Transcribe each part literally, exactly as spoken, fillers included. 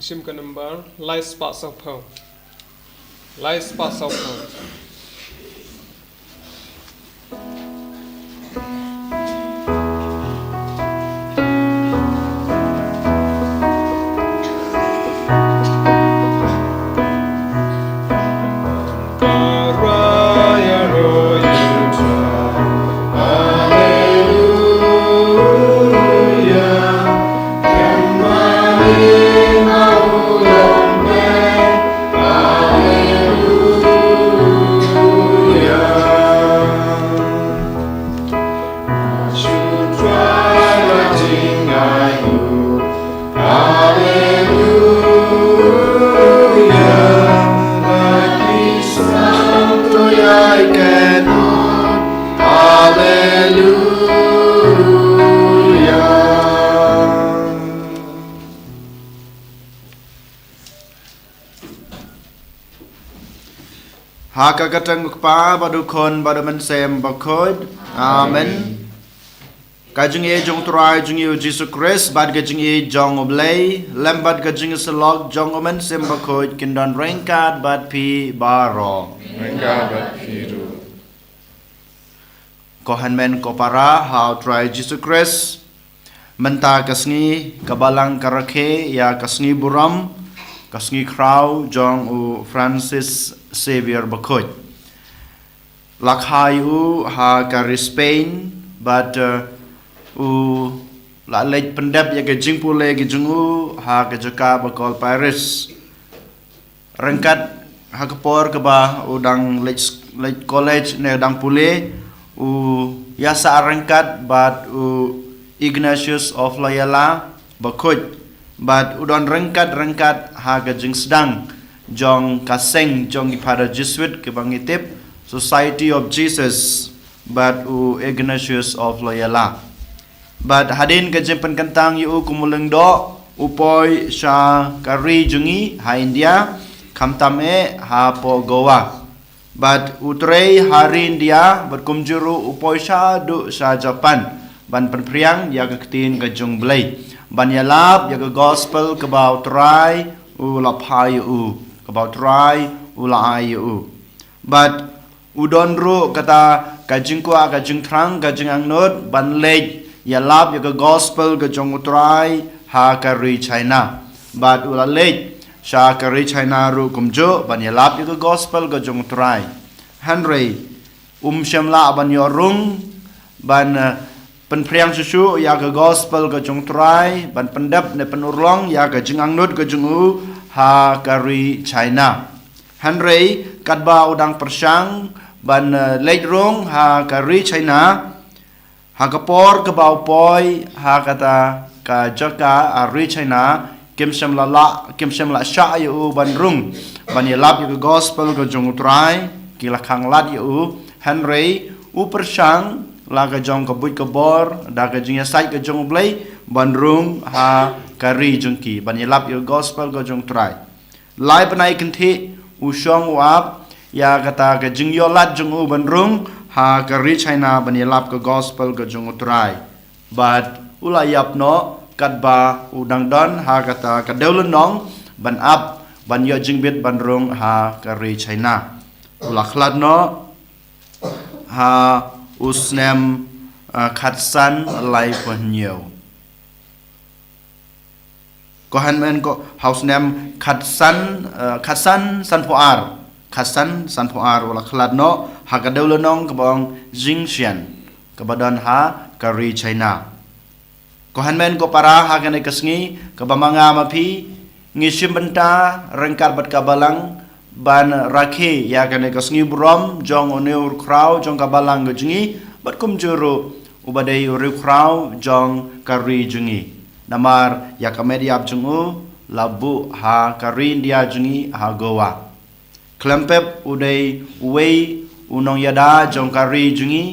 Shim ka number lai spah saw phew. Lai spah saw phew. Ha ka kyrteng u Kpa bad u Khun bad u Mynsiem Bakhuid. Amen. Ka jingïeit jong u Trai jong ngi u Jisu Khrist bad ka jingïeit jong u Blei lem bad ka jingïasyllok jong u Mynsiem Bakhuid kin don ryngkat bad phi baroh. Ryngkat bad phi ruh. Ko hynmen ko para ha u Trai Jisu Khrist, mynta ka sngi ka Balang ka rakhe ïa ka sngi burom, ka sngi khraw jong u Francis Xavier Bakhuid. La kha ïa u ha ka ri Spain bad, eh, u la leit pyndep ïa ka jingpule ka jong u ha ka jaka ba kol Paris. Ryngkat ha ka por kaba u dang leit, leit college ne dang pule, u ïasah ryngkat bad u Ignatius of Loyola Bakhuid. Bad u don ryngkat ryngkat ha ka jingsdang jong ka seng jong ki Father Jesuit kiba ngi tip, Society of Jesus bad u Ignatius of Loyola. Bad hadien ka jingpynkyntang ïa u kum u lyngdoh, u poi sha ka ri jong ngi ha India, khamtam eh hapoh Goa. Bad u trei ha ri India bad kumjuh ruh u poi shaduh sha Japan ban pynphriang ïa ka ktien ka jong u Blei, ban ïalap ïa ka gospel kaba u Trai u la phah ïa u, kaba u Trai u la ai ïa u. Bad u don ruh kata ka jingkwah, ka jingthrang, ka jingangnud ban leit ïalap ïa ka gospel ka jong u Trai ha ka ri China. Bad u la leit sha ka ri China ruh kumjuh ban ïalap ïa ka gospel ka jong u Trai. Hynrei um shym lah ban ïoh rung ban, eh, pynphriang shuh shuh ïa ka gospel ka jong u Trai, ban pyndep ne pynurlong ïa ka jingangnud ka jong u ha ka ri China. Hynrei katba u dang pyrshang ban, eh, leit rung ha ka ri China, ha ka por kaba u poi ha kata ka jaka ha ri China, kim shym la lah, kim shym la shah ïa u ban rung ban ïalap ïa ka gospel ka jong u Trai, ki la khang lad ïa u. Hynrei u pyrshang la ka jong ka buit ka bor da ka jingïasaid ka jong u Blei ban rung ha ka ri jong ki ban ïalap ïa ka gospel ka jong u Trai. Lai bnai kynthih u shong u ap ïa kata ka jingïoh lad jong u ban rung ha ka ri China ban ïalap ka gospel ka jong u Trai. Bad u la ïap noh katba u dang don ha kata ka dewlynnong ban ap ban ïoh jingbit ban rung ha ka ri China. U la khlad noh ha u snem, ah, khatsan laiphew hynñiew. Ko hynmen ko, ha u snem khatsan, eh, khatsan sanphew ar, khatsan sanphew ar u la khlad noh ha ka dewlynnong kaba ong Jingshan, kaba don ha ka ri China. Ko hynmen ko para, ha kane ka sngi kaba ma nga ma phi ngi shim bynta ryngkat bad ka Balang ban rakhe ïa kane ka sngi burom jong une u riewkhraw jong ka Balang ka jong ngi bad kumjuh ruh uba dei u riewkhraw jong ka ri jong ngi. Namar ïa ka met ïap jong u la buh ha ka ri India jong ngi ha Goa. Khlem pep u dei uwei u nongïada jong ka ri jong ngi,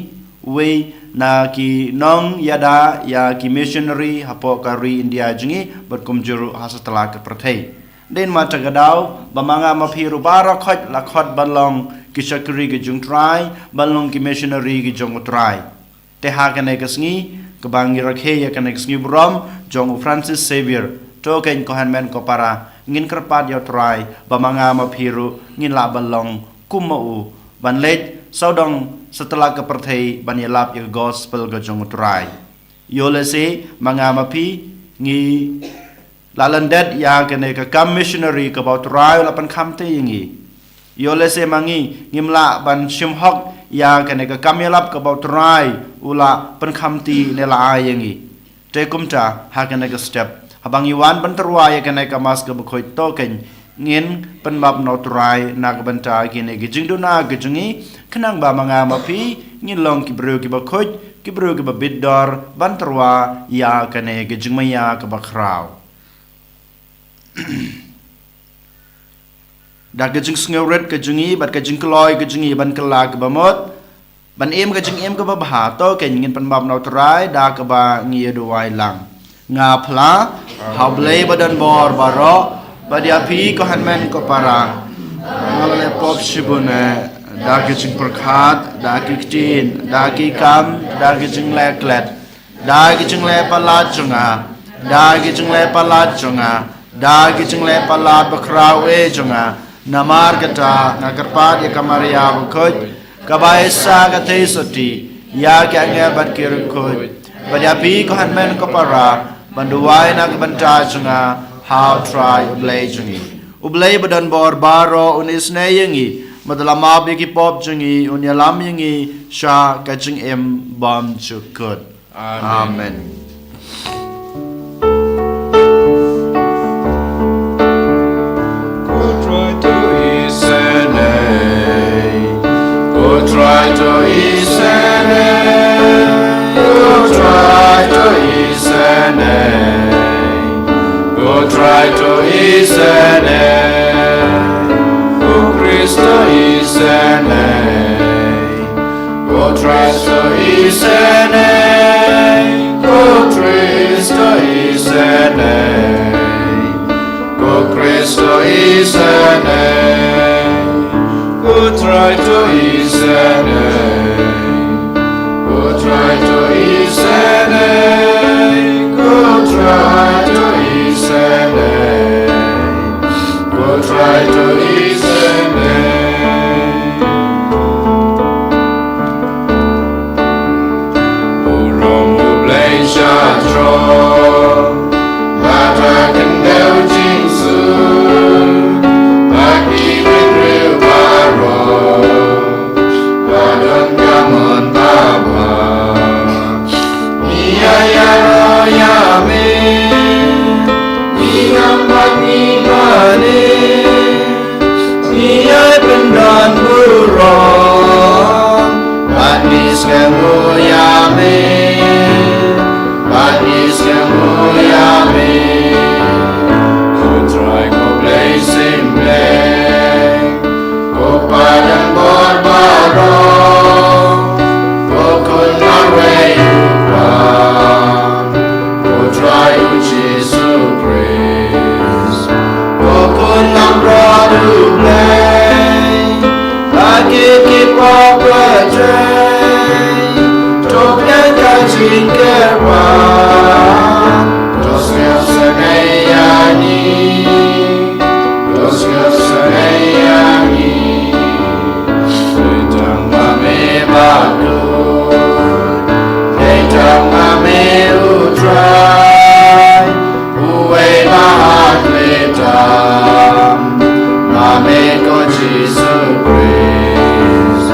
uwei na ki nongïada ïa ki missionary hapoh ka ri India jong ngi bad kumjuh ruh ha satlak ka pyrthei. Dei namar kata ka daw ba ma nga ma phi ruh baroh khoit la khot ban long ki shakri ki jong u Trai, ban long ki missionary ki jong u Trai. Te ha kane ka sngi kaba ngi rakhe ïa kane ka sngi burom jong u Francis Xavier, To keiñ ko hynmen ko para, ngin kyrpad ïa u Trai ba ma nga ma phi ruh ngin lah ban long kum ma u, ban leit sawdong satlak ka pyrthei ban ïalap ïa ka gospel ka jong u Trai. Ïoh lehse ma nga ma phi ngi la lyndet ïa kane ka kam missionary kaba u Trai u la pynkham te ïa ngi. Ïoh lehse ma ngi ngim lah ban shim hok ïa kane ka kam ïalap kaba u Trai u la pynkham te ne la ai ïa ngi. Te kumta ha kane ka step, haba ngi wan ban tyrwa ïa kane ka Mass kaba khuid, to keiñ ngin pynbaptaiz na u Trai na ka bynta kine ki jingduna ki jong ngi, khnang ba ma nga ma phi ngin long ki briew kiba khuid, ki briew kiba bit dor ban tyrwa ïa kane ka jingmaïa kaba khraw. Da ka jingsngewrit ka jong ngi bad ka jingkloi ka jong ngi ban kylla kaba mut, ban im ka jingim kaba bha, to keiñ ngin pynbaptaiz na u Trai da kaba ngi ïa duwai lang. Nga phla ha u Blei ba don bor baroh, bad ïa phi ko hynmen ko para, nga la leh pop shibun eh, da ka jingpyrkhat, da ki ktien, da ki kam, da ki jingleh klet, da ki jingleh palat jong nga, da ki jingleh palat jong nga, da ki jingleh palat bakhraw eh jong nga. Namar kata nga kyrpad ïa ka Maria bakhuid, kaba ïa sah ka theisotti ïa ki angel bad ki riewkhuid, bad ïa phi ko hynmen ko para, ban duwai na ka bynta jong nga ha u Trai u Blei jong ngi. U Blei ba don bor baroh un isynei ïa ngi, bad un ïalam ïa ki pop jong ngi, un ïalam ïa ngi sha ka jingim bymjukut. Amen. Amen. Ko Trai to isynei. Ko Trai to isynei. Ko Trai to isynei. Ko Trai to isynei. Ko Khrist to isynei. Ko Khrist to isynei, ko Khrist to isynei, ko Khrist to isynei, ko Trai to isynei, ko Trai to isynei, ko Trai to isynei. Ko Trai to isynei. Burom U Blei sha jrong, bad ha khyndew jingsuk, bad ki briew baroh, ba don ka mon babha. Ngi ïa ïaroh ïa me, ngi ngam bad ngi mane, ngi ïai pyndon burom, bad ngi skhem ïa me, bad ngi skhem ïa me. Ko Trai ko Blei Sing Blei, ko Kpa don bor baroh, ko Khun marwei U Kpa, ko Trai U Jisu Khrist, ko Khun langbrot U Blei, bad kit ki pop ba trei, to pdiang ka jingkyrpad, to sngewsynei ïa ngi. To sngewsynei ïa ngi. Dei tang ma me Bakhuid, dei tang ma me U Trai, uwei ba hakli tam, ma me ko Jisu Khrist.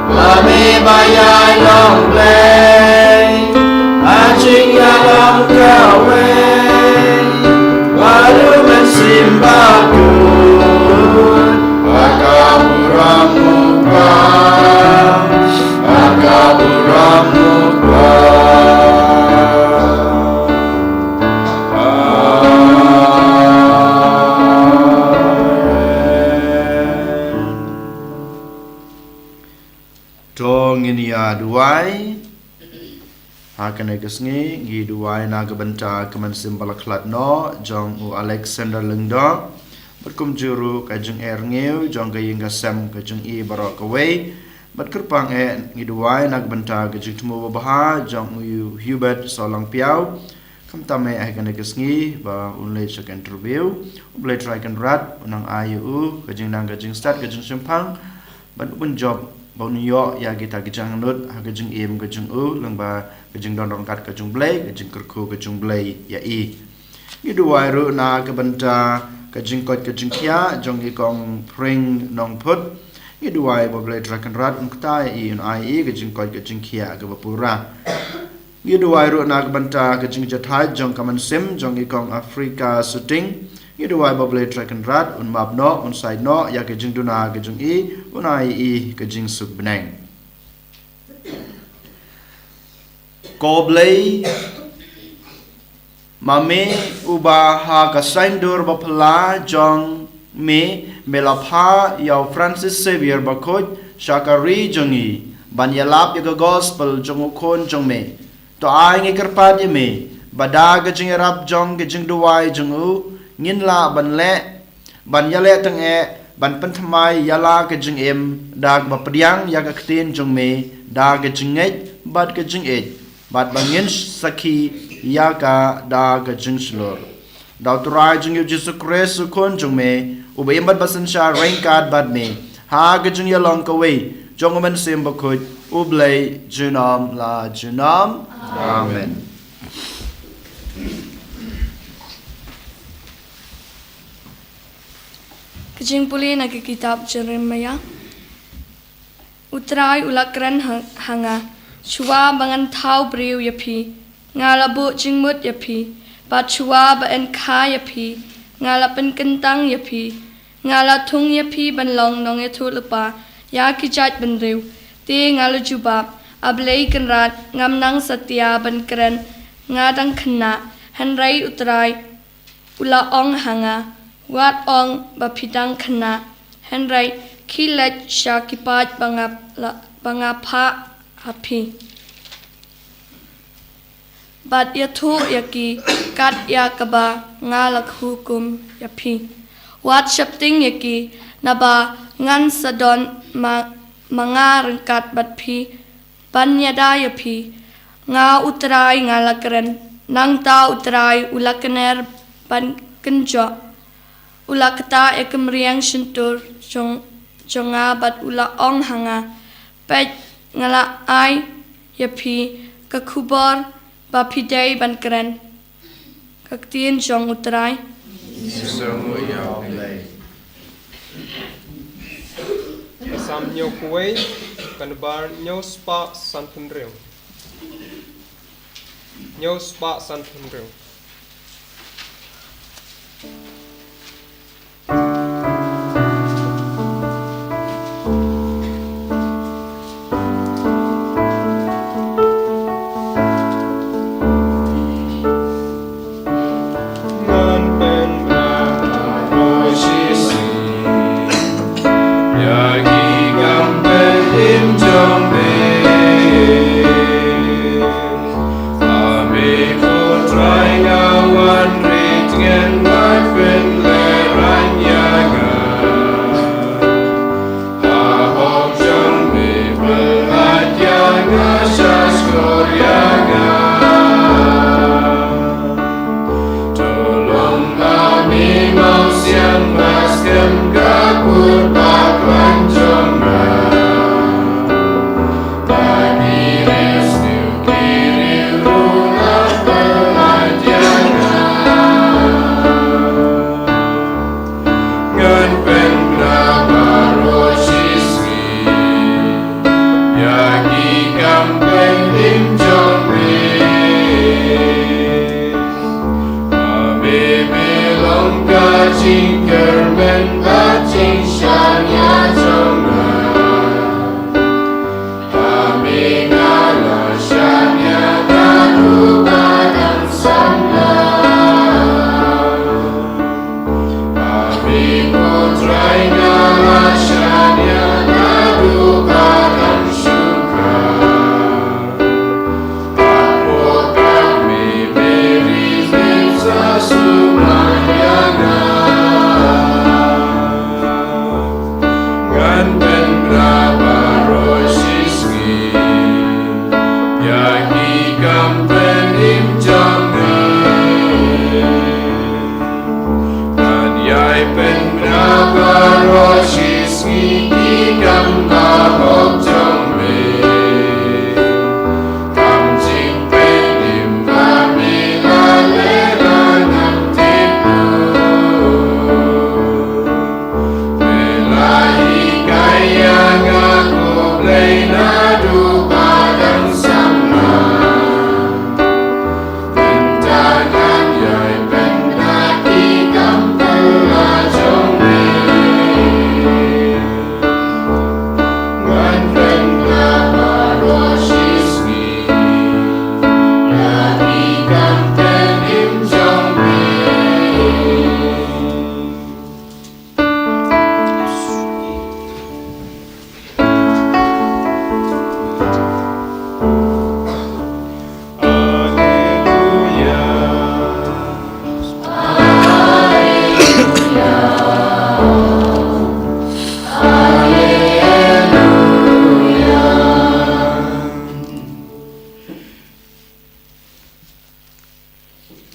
Ma me ba ïai long Blei ha jingïalam kawei, bad U Mynsiem Bakhuid ha ka burom U Kpa, ha ka burom U Kpa. Amen. To ngin ïa duwai. Ha kane ka sngi ngi duwai na ka bynta ka mynsiem ba la khlad noh jong u Alexander Lyngdoh, bad kumjuh ruh ka jingeh rngiew jong ka ïing ka sem ka jong i baroh kawei. Bad kyrpang eh ngi duwai na ka bynta ka jingthmu babha jong u Hubert Sawlangpiaw, Khamtam eh ha kane ka sngi ba un leit sha ka interview. U Blei Trai Kynrad un nang ai ïa u ka jingnang ka jingstad ka jingshemphang ban u pynjop ba un ïoh ïa kita ki jingangnud ha ka jingim ka jong u lyngba ka jingdon ryngkat ka jong U Blei, ka jingkyrkhu ka jong U Blei ïa i. Ngi duwai ruh na ka bynta ka jingkoit ka jingkhiah jong i Kong Pring Nongphut. Ngi duwai ba U Blei Trai Kynrad un kta ïa i, un ai i ka jingkoit ka jingkhiah kaba pura. Ngi duwai ruh na ka bynta ka jingjahthait jong ka mynsiem jong i Kong Africa Suting. Ngi duwai ba U Blei Trai Kynrad un map noh, un said noh ïa ka jingduna ka jong i, un ai i ka jingsuk bneng. Ko Blei, ma me uba ha ka saiñdur ba phylla jong me me la phah ïa u Francis Xavier Bakhuid sha ka ri jong ngi ban ïalap ïa ka gospel jong u Khun jong me. To ai ngi kyrpad ïa me ba da ka jingïarap jong ka jingduwai jong u ngin lah ban leh, ban ïaleh tyngeh, ban pynthymmai ïa la ka jingim da kaba pdiang ïa ka ktien jong me da ka jingngeit bad ka jingïeit, bad ba ngin sakhi ïa ka da ka jingshlur. Da U Trai jong ngi U Jisu Khrist U Khun jong me, uba im bad ba synshar ryngkat bad me ha ka jingïalong kawei jong U Mynsiem Bakhuid, U Blei junom la junom. Amen. Ka jingpule na ka kitab Jeremiah. U Trai u la kren ha, ha nga, shuwa ba ngan thaw briew ïa phi, nga la buh jingmut ïa phi, bad shuwa ba yn kha ïa phi, nga la pynkyntang ïa phi, nga la thung ïa phi ban long nongïathuhlypa ïa ki jaitbynriew. Te nga la jubab, A Blei Kynrad, ngam nang satia ban kren, nga dang khynnah. Hynrei U Trai u la ong ha nga, wat ong ba phi dang khynnah, hynrei khie leit sha ki paid ba nga la, ba nga phah ha phi, bad ïathuh ïa ki kat ïa kaba nga la hukum ïa phi. Wat sheptieng ïa ki, naba ngan sa don ma, ma nga ryngkat bad phi, ban ïada ïa phi. Nga U Trai nga la kren, nangta U Trai u la kner ban kynjoh. U la ktah ïa ka mriang shyntur jong, jong nga bad u la ong ha nga, peit, nga la ai ïa phi ka khubor ba phi dei ban kren. Ka ktien jong U Trai. Ka Salm hynñiew phew wei, ka namba hynñiew spah sanphew hynriew. Hynñiew spah sanphew hynriew.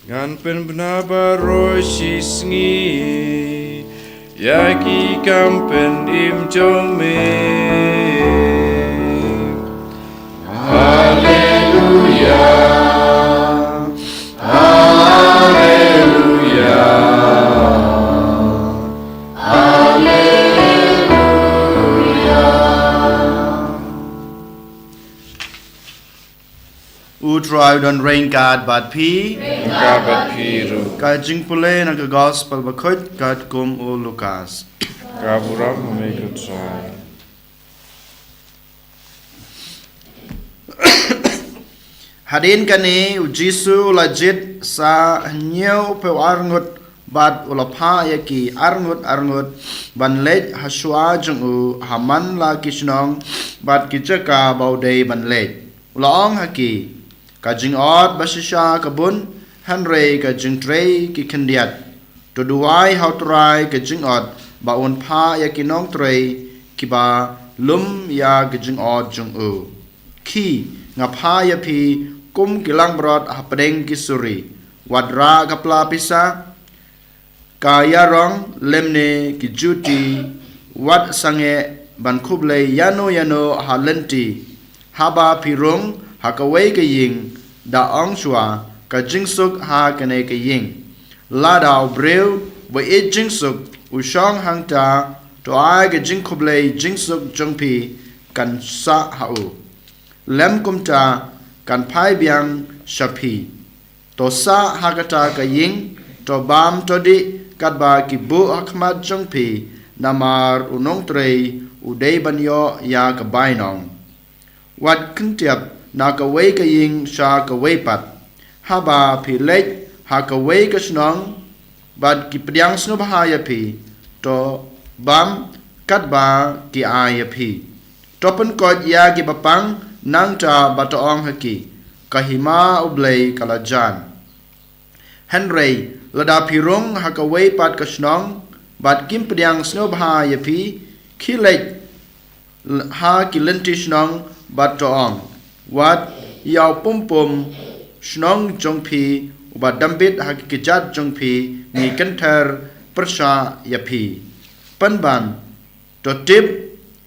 Ngan pynbna baroh shi sngi ïa ki kam pynim jong me. Haleluya. Haleluya. Haleluya. U Trai u don ryngkat bad phi. Ryngkat bad phi ruh. Ka jingpule na ka Gospel Bakhuid katkum u Lukas. Ka burom ha me ko Trai. Hadien kane u Jisu u la jied sa hynñiewphew arngut bad u la phah ïa ki arngut arngut ban leit ha shuwa jong u ha man la ki shnong bad ki jaka ba u dei ban leit. U la ong ha ki, ka jingot ba shisha ka bun, hynrei ka jingtrei ki khyndiat. To duwai ha u Trai ka jingot ba un phah ïa ki nongtrei kiba lum ïa ka jingot jong u. Khie, nga phah ïa phi kum ki langbrot hapdeng ki suri. Wat rah ka pla pisa, ka ïarong lymne ki juti, wat sangeh ban khublei ïano ïano ha lynti. Haba phi rung ha kawei ka ïing, da ong shuwa ka jingsuk ha kane ka ïing. Lada u briew ba ïeit jingsuk u shong hangta, to ai ka jingkhublei jingsuk jong phi kan sah ha u. Lym kumta kan phai biang sha phi. To sah ha kata ka ïing, to bam to dih katba ki buh ha khmat jong phi, namar u nongtrei u dei ban ïoh ïa ka bainong. Wat kynthiap na kawei ka ïing sha kawei pat. Haba phi leit ha kawei ka shnong bad ki pdiang sngewbha ïa phi, to bam katba ki ai ïa phi. To pynkoit ïa ki bapang nangta bad to ong ha ki, ka hima U Blei ka la jan. Hynrei lada phi rung ha kawei pat ka shnong bad kim pdiang sngewbha ïa phi, khie leit ha ki lynti shnong bad to ong, wat ïa u pum pum shnong jong phi uba dambit ha ki kjat jong phi, ngi kynthar pyrshah ïa phi. Pynban, to tip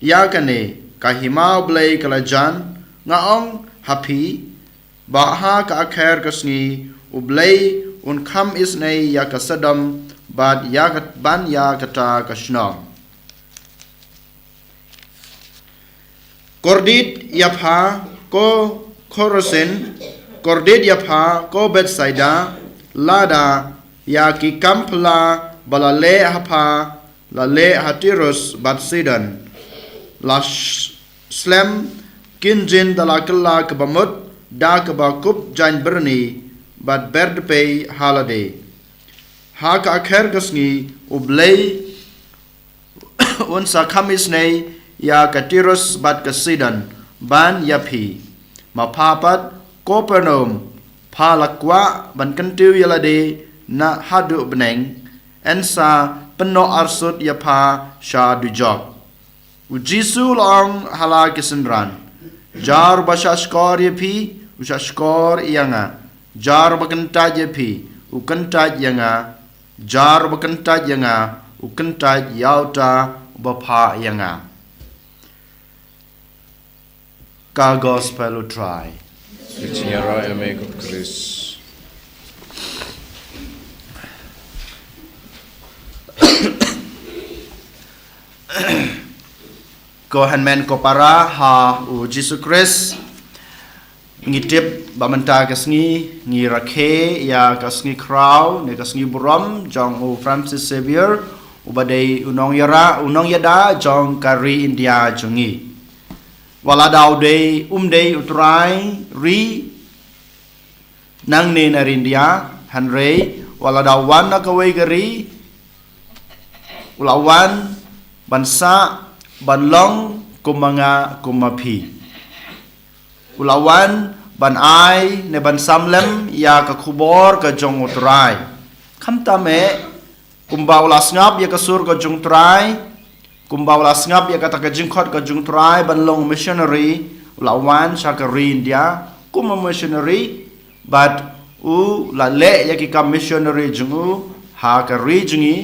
ïa kane, ka hima U Blei ka la jan. Nga ong ha phi ba ha ka akher ka sngi U Blei un kham isynei ïa ka Sodom bad ïa ka, ban ïa kata ka shnong. Kordit ïa pha ko Khorasin, kordit ïa pha ko Bethsaida, lada ïa ki kam phylla ba la leh ha pha la leh ha Tirus bad Sidon, la sh-, slem kin jin da la kylla kaba mut da kaba kup jaiñ byrni bad ber dpei ha lade. Ha ka akher ka sngi U Blei un sa kham isynei ïa ka Tirus bad ka Sidon ban ïa phi. Ma pha pat Kapernaum, pha la kwah ban kyntiew ïa lade na haduh bneng, yn sa pynnoh arsut ïa pha sha dujok. U Jisu u la ong ha la ki synran, jar ba shahshkor ïa phi u shahshkor ïa nga, jar ba kyntait ïa phi u kyntait ïa nga, jar ba kyntait ïa nga u kyntait ïa uta ba phah ïa nga. Ka Gospel U Trai. Ka jingïaroh ïa me ko Khrist. Ko hynmen ko para ha U Jisu Khrist, ngi tip ba mynta ka sngi ngi rakhe ïa ka sngi khraw ne ka sngi burom jong u Francis Xavier, uba dei u nongïada, u nongïada jong ka ri India jong ngi. Wat la da u dei, um dei u trai ri nangne na ri India, hynrei wat la da u wan na kawei ka ri, u la wan ban sah, ban long kum ma nga kum ma phi. U la wan ban ai ne ban sam lem ïa ka khubor ka jong U Trai. Khamtam eh, kumba u la sngap ïa ka sur ka jong U Trai, kumba u la sngap ïa kata ka jingkhot ka jong U Trai ban long missionary, u la wan sha ka ri India kum u missionary, bad u la leh ïa ki kam missionary jong u ha ka ri jong ngi,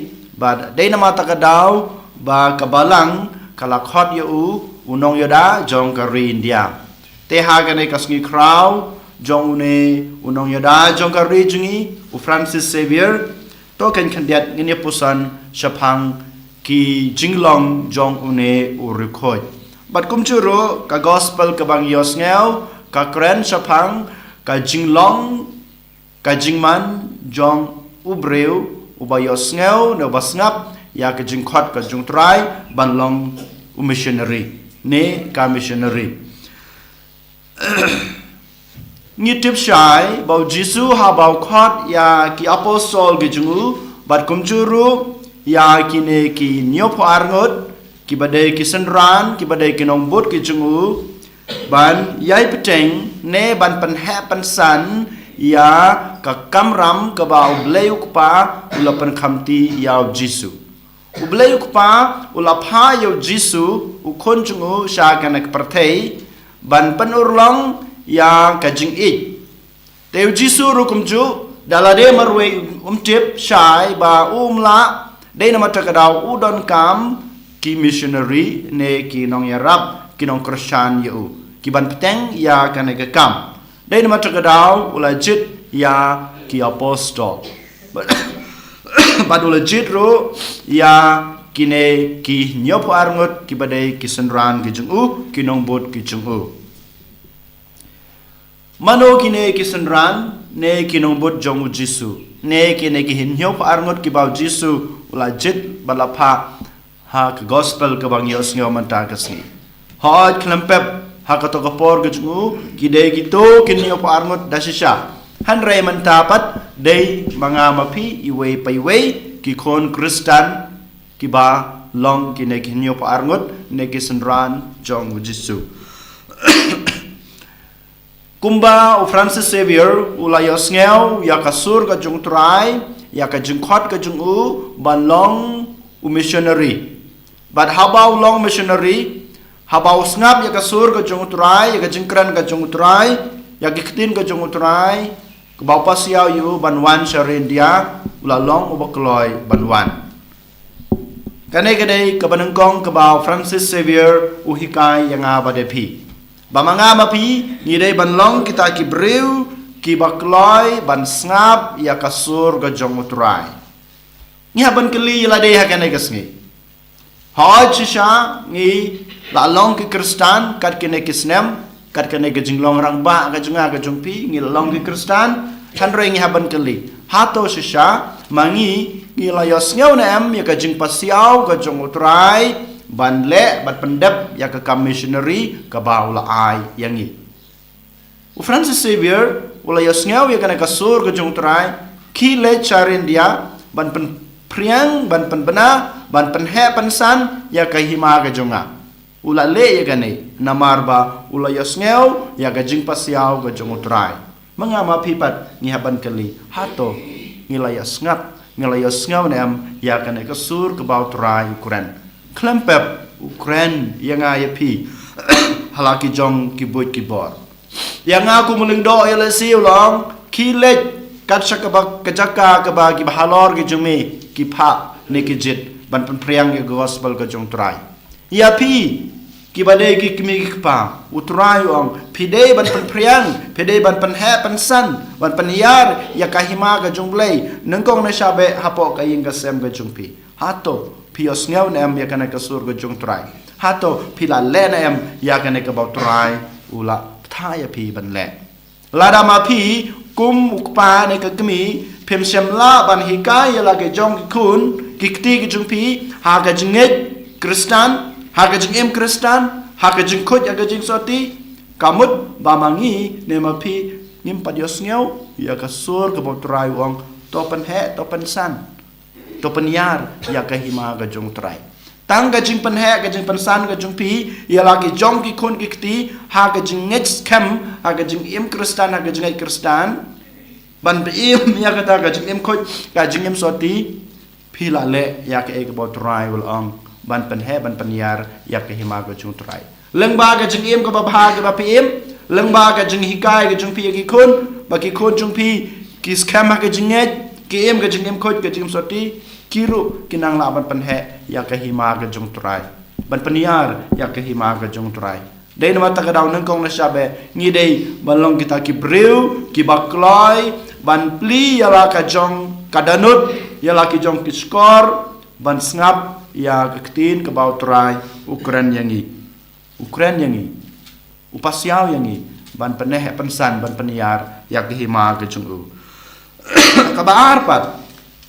bad dei namar kata ka daw ba ka balang ka la khot ïa u u nongïada jong ka ri India. Te ha kane ka sngi khraw jong une u nongïada jong ka ri jong ngi, u Francis Xavier, to kan khyndiat ngin ïa puson shaphang ki jinglong jong une u riewkhuid. Bad kumjuh ruh ka gospel kaba ngi ïohsngew ka kren shaphang ka jinglong, ka jingman jong u briew uba ïohsngew ne uba sngap ïa ka jingkhot ka jong u Trai ban long u missionary ne ka missionary. Ngi tip shai ba u Jisu haba u khot ïa ki apostol ki jong u, bad kumjuh ruh ïa kine ki hynñiewphew arngut kiba dei ki synran, kiba dei ki nongbud ki jong u, ban ïai bteng ne ban pynheh pynsan ïa ka kamram kaba u Blei u Kpa u la pynkhamti ïa u Jisu. U Blei u Kpa u la phah ïa u Jisu u khun jong u sha kane ka pyrthei ban pynurlong ïa ka jingïeit. Te u Jisu ruh kumjuh, da lade marwei um tip shai ba um lah, dei namar kata ka daw u donkam ki missionary ne ki nongïarap, ki nongkyrshan ïa u, ki ban bteng ïa kane ka kam. Dei namar kata ka daw u la jied ïa ki apostol. Bad u la jied ruh ïa kine ki hynñiewphew arngut kiba dei ki synran ki jong u, ki nongbud ki jong u. Mano kine ki synran ne ki nongbud jong u Jisu, ne kine ki hynñiewphew arngut kiba u Jisu u la jied bad la phah ha ka gospel kaba ngi ïohsngew mynta ka sngi? Hooid, khlem pep ha kato ka por ka jong u ki dei kito ki hynñiewphew arngut da shisha. Hynrei mynta pat dei ma nga ma phi iwei pa iwei ki khun Khristan kiba long kine ki hynñiewphew arngut ne ki synran jong u Jisu. Kumba u Francis Xavier u la ïohsngew ïa ka sur ka jong u Trai, ïa ka jingkhot ka jong u ban long u missionary. Bad haba u long missionary, haba u sngap ïa ka sur ka jong u Trai, ïa ka jingkren ka jong u Trai, ïa ki ktien ka jong u Trai, kaba u pasiaw ïa u ban wan sha ri India, u la long uba kloi ban wan. Kane ka dei kaba nyngkong kaba u Francis Xavier u hikai ïa nga bad ïa phi, ba ma nga ma phi ngi dei ban long kita ki briew kiba kloi ban sngap ïa ka sur ka jong u Trai. Ngi hap ban kylli ïa lade ha kane ka sngi. Hooid, shisha ngi la long ki Khristan kat kine ki snem, kat kane ka jinglong rangbah ka jong nga ka jong phi, ngi la long ki Khristan. Hynrei ngi hap ban kylli, hato shisha ma ngi ngi la ïohsngew ne em ïa ka jingpasiaw ka jong u Trai ban leh, ban pyndep ïa ka kam missionary kaba u la ai ïa ngi? U Francis Xavier u la ïohsngew ïa kane ka sur ka jong u Trai, khie leit sha ri India ban pynphriang, ban pynbna, ban pynheh pynsan ïa ka hima ka jong nga. U la leh ïa kane namar ba u la ïohsngew ïa ka jingpasiaw ka jong u Trai. Ma nga ma phi pat ngi hap ban kylli, hato ngi la ïohsngew, ngi la ïohsngew ne em ïa kane ka sur kaba u Trai u kren? Khlem pep u kren ïa nga ïa phi ha la ki jong ki buit ki bor. Ïa nga kum u lyngdoh ïalehse u la ong, khie leit kat sha kaba, ka jaka kaba kiba halor ki jong me ki phah ne ki jied ban pynphriang ïa ka gospel ka jong u Trai. Ïa phi kiba dei ki kmie ki kpa, u Trai u ong, phi dei ban pynphriang, phi dei ban pynheh pynsan, ban pynhiar ïa ka hima ka jong u Blei nyngkong ne sha beh hapoh ka ïing ka sem ka jong phi. Hato phi ïohsngew ne em ïa kane ka sur ka jong u Trai? Hato phi la leh ne em ïa kane kaba u Trai u la bthah ïa phi ban leh? Lada ma phi kum u kpa ne ka kmie phim shym lah ban hikai ïa la ki jong ki khun ki kti ki jong phi ha ka jingngeit Khristan, ha ka jingim Khristan, ha ka jingkhuid, ha ka jingsotti, ka mut ba ma ngi ne ma phi ngim pat ïohsngew ïa ka sur kaba u Trai u ong, to pynheh, to pynsan, to pynhiar ïa ka hima ka jong u Trai. Tang ka jingpynheh, ka jingpynsan ka jong phi ïa la ki jong ki khun ki kti ha ka jingngeit skhem, ha ka jingim Khristan, ha ka jingngeit Khristan, ban phi im ïa kata ka jingim khuid, ka jingim sotti, phi la leh ïa kaei kaba u Trai u la ong, ban pynheh, ban pynhiar ïa ka hima ka jong u Trai? Lyngba ka jingim kaba bha kaba phi im, lyngba ka jinghikai ka jong phi ïa ki khun, ba ki khun jong phi Ki skhem ha ka jingngeit, ki im ka jingim khuid, ka jingim soti, ki ruh ki nang lah ban pynheh ïa ka hima ka jong u Trai, ban pynïar ïa ka hima ka jong u Trai. Dei namar kata ka daw nyngkong na shabe, ngi dei ban long kita ki briew kiba kloi ban plie ïa la ka jong ka dohnud, ïa la ki jong ki shkor, ban sngap ïa ka ktien kaba u Trai u kren ïa ngi. U kren ïa ngi, u pasiaw ïa ngi ban pynheh, pynsan, ban pynïar ïa ka hima ka jong u. Kaba ar pat,